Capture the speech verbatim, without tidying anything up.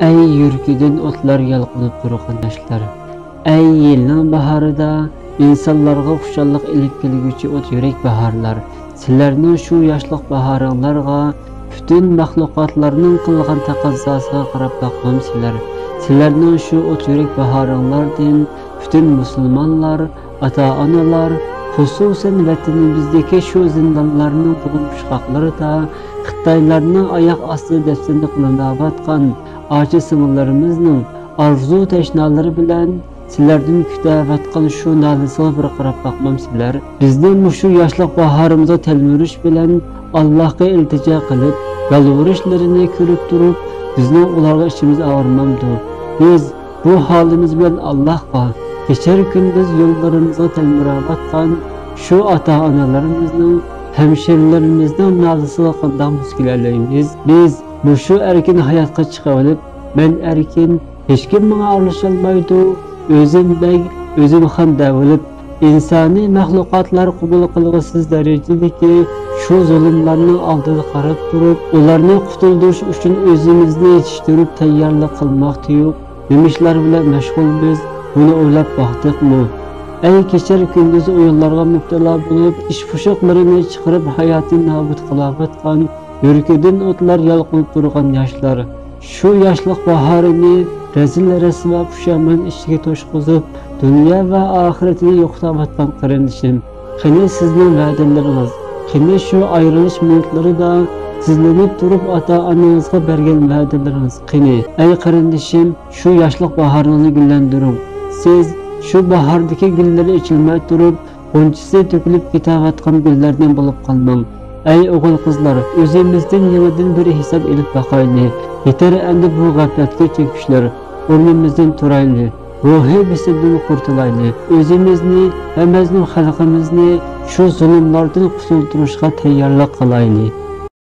ئەي يۈرىكىدىن ئوتلار يالقۇنۇپ تۇرغان ياشلار! ئەي يىلنىڭ باھارىدا ئىنسانلارغا خۇشاللىق ئېلىپ كەلگۈچى ئوت يۈرەك باھارلار! سىلەرنىڭ شۇ ياشلىق باھارىڭلارغا پۈتۈن مەخلۇقاتلارنىڭ قىلغان تەقەززاسىغا قاراپ باقمامسىلەر؟ سىلەرنىڭ شۇ ئوت يۈرەك باھارىڭلاردىن پۈتۈن مۇسۇلمانلار، ئاتا-ئانىلار، خۇسۇسەن ۋەتىنىمىزدىكى شۇ زىندانلارنىڭ بۇلۇڭ پۇچقاقلىرىدا خىتايلارنىڭ ئاياق ئاستىدا دەپسەندە قىلىنىۋاتقان ئاچا-سىڭىللىرىمىزنىڭ ئارزۇ-تەشنالىرى بىلەن سىلەردىن كۈتەۋاتقان شۇ نالىسىغا بىر قاراپ باقمامسىلەر؟ بىزنىڭ مۇشۇ ياشلىق باھارىمىزغا تەلمۈرۈش بىلەن ئاللاھقا ئىلتىجا قىلىپ، يالۋۇرۇشلىرىنى كۆرۈپ تۇرۇپ، بىزنىڭ ئۇلارغا ئىچىمىز ئاغرىمامدۇ؟ بىز بۇ ھالىمىز بىلەن ئاللاھقا، كېچە-كۈندۈز يوللىرىمىزغا تەلمۈرۈۋاتقان شۇ ئاتا-ئانىلىرىمىزنىڭ، ھەمشىرىلىرىمىزنىڭ نالىسىغا قانداق مۇس كېلەلەيمىز؟ بىز مۇشۇ ئەركىن ھاياتقا چىقىۋېلىپ، مەن ئەركىن، ھېچكىم ماڭا ئارىلىشالمايدۇ، ئۆزۈم بەگ، ئۆزۈم خان دەۋېلىپ، ئىنسانىي مەخلۇقاتلار قوبۇل قىلغۇسىز دەرىجىدىكى شۇ زۇلۇملارنىڭ ئالدىدا قاراپ تۇرۇپ، ئۇلارنى قۇتۇلدۇرۇش ئۈچۈن ئۆزىمىزنى يېتىشتۈرۈپ تەييارلىق قىلماقتا يوق. نېمە ئىشلار بىلەن مەشغۇلمىز، بۇنى ئويلاپ باقتۇقمۇ؟ ئەي كېچە-كۈندۈز ئويۇنلارغا مۇپتىلا بولۇپ، ئىچ پۇشۇقلىرىنى چىقىرىپ ھاياتىنى نابۇت قىلىۋاتقان، يۈرىكىدىن ئوتلار يالقۇنۇپ تۇرغان ياشلار! شۇ ياشلىق باھارىنى رەزىل-رەسۋا، پۇشايمان ئىچىگە توشقۇزۇپ، دۇنيا ۋە ئاخىرىتىنى يوقىتىۋاتقان قېرىندىشىم! قېنى سىزنىڭ ۋەدىلىرىڭىز؟ قېنى شۇ ئايرىلىش مىنۇتلىرىدا تىزلىنىپ تۇرۇپ ئاتا-ئانىڭىزغا بەرگەن ۋەدىلىرىڭىز قېنى؟ ئەي قېرىندىشىم، شۇ ياشلىق باھارىڭىزنى گۈللەندۈرۈڭ. سىز شۇ باھاردىكى گۈللىرى ئېچىلماي تۇرۇپ، غۇنچىسى تۆكۈلۈپ كېتىۋاتقان گۈللەردىن بولۇپ قالماڭ. ئەي ئوغۇل-قىزلار، ئۆزىمىزدىن يېڭىدىن بىر ھېساب ئېلىپ باقايلى. يېتەر ئەمدى بۇ غەپلەتكە چۆكۈشلەر. ئورنىمىزدىن تۇرايلى. روھىي بېسىمدىن قۇتۇلايلى. ئۆزىمىزنى ۋە مەزلۇم خەلقىمىزنى شۇ زۇلۇملاردىن قۇتۇلدۇرۇشقا تەييارلىق قىلايلى.